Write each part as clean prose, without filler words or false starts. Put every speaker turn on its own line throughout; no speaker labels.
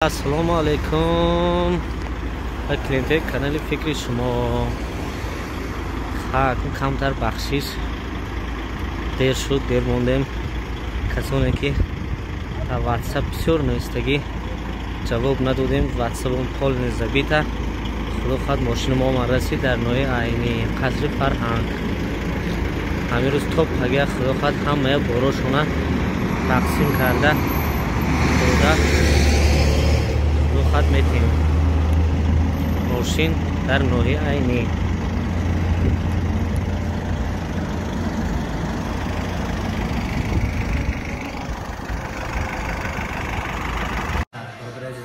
Ассалому алайкум ба клиентои канали фикри шумо. Камтар бахшиш, дер шуд, дер мондем. Касоне ки дар ватсап бисёр навистагӣ, ҷавоб надодем, ватсапон полный забита. Худо хоҳад, мошини мо омад, расид дар ноҳияи Айнӣ, қасри фарҳанг. Ҳамин рӯз то пага, худо хоҳад, ҳамая борошона тақсим карда дода, худо хоҳад, метем. Мошин дар ноҳияи Айнӣ.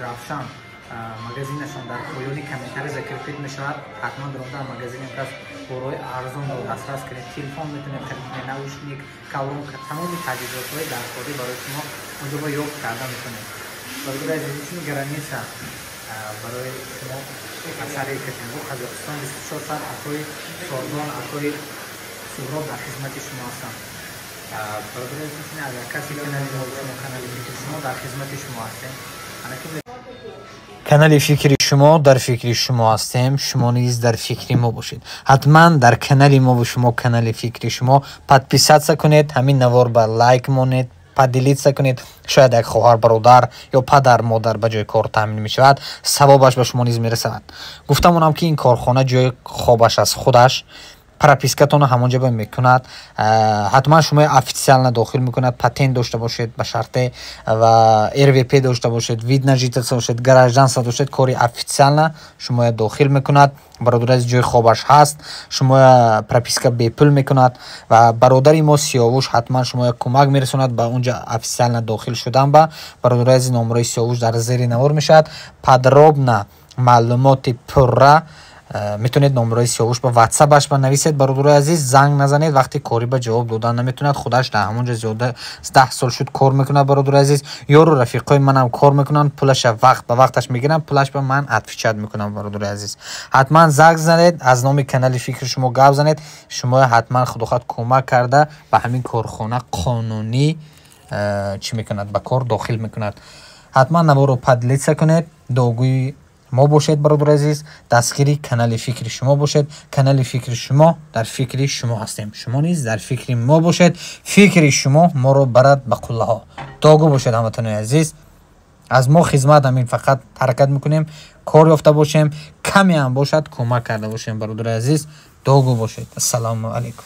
Равшан магазинашон дар поёни комментарий закрепить мешавад. Ҳатман даромада магазин имраз борои арзонро дастрас кунед. Телефон метавонед харид кунед, наушник, колонка, тамоми таҷҳизотҳои даркорӣ барои шумо онҷо ба ёфт карда метавонед. Бародари азиз, инчунин граница барои шумо аз шаҳри Екатеринбург, Қазоқистон 24 соат акои Сордон, акои Суҳроб дар хизмати шумо ҳастанд. Бародари азиз, инчунин агар касе канали мо, шумо канали фикри шумо дар хизмати шумо ҳастем.
Канали фикри шумо, дар фикри шумо ҳастем, шумо низ дар фикри мо бошед. Ҳатман дар канали мову шумо, канали фикри шумо, подписаться кунед, ҳамин навор ба лайк монед, поделиться кунед. Шояд як хоҳар, бародар ё падар, модар ба ҷои кор таъмин мешавад, савобаш ба шумо низ мерасад. Гуфтамонам, ки ин корхона ҷои хобаш аз худаш, пропискатонро ҳамонҷо ба мекунад, ҳатман шумо официально дохил мекунад. Патент дошта бошед ба шарте ва РВП дошта бошед, вид на жительство бошед, гражданство доштед, кори официально шумоя дохил мекунад. Бародари азиз, ҷои хобаш ҳаст, шумоя прописка бепул мекунад ва бародари мо Сиёвуш ҳатман шумоя кӯмак мерасонад ба унҷа официально дохил шудан. Ба бародари азиз, номерои Сиёвуш дар зери навор мешавад. Подробно маълумоти пурра метавонед номерои Сиёвуш ба ватсапаш ба нависед. Бародарои азиз, занг назанед, вақти корӣ ба ҷавоб додан наметавонад. Худаш дар ҳамон ҷо зиёда 10 сол шуд кор мекунад. Бародари азиз, ёру рафиқои манам кор мекунанд, пулаша вақт ба вақташ мегиранд, пулаш ба ман отвечать мекунам. Бародари азиз, ҳатман занг занед, аз номи канали фикри шумо гап занед, шумо ҳатман, худо хоҳад, кӯмак карда ба ҳамин корхона қонунӣ чӣ мекунад, ба кор дохил мекунад. Ҳатман наворо поделиться кунед, дуогӯи мо бошед. Бародари азиз, дастгири канали фикри шумо бошед. Канали фикри шумо, дар фикри шумо ҳастем, шумо низ дар фикри мо бошед. Фикри шумо моро барад ба қуллаҳо. Дуогӯ бошед, ҳамватанои азиз. Аз мо хизмат ҳамин, фақат ҳаракат мекунем, кор ёфта бошем, каме ҳам бошад, кӯмак карда бошем. Бародари азиз, дуогӯ бошед. Ассалому алайкум.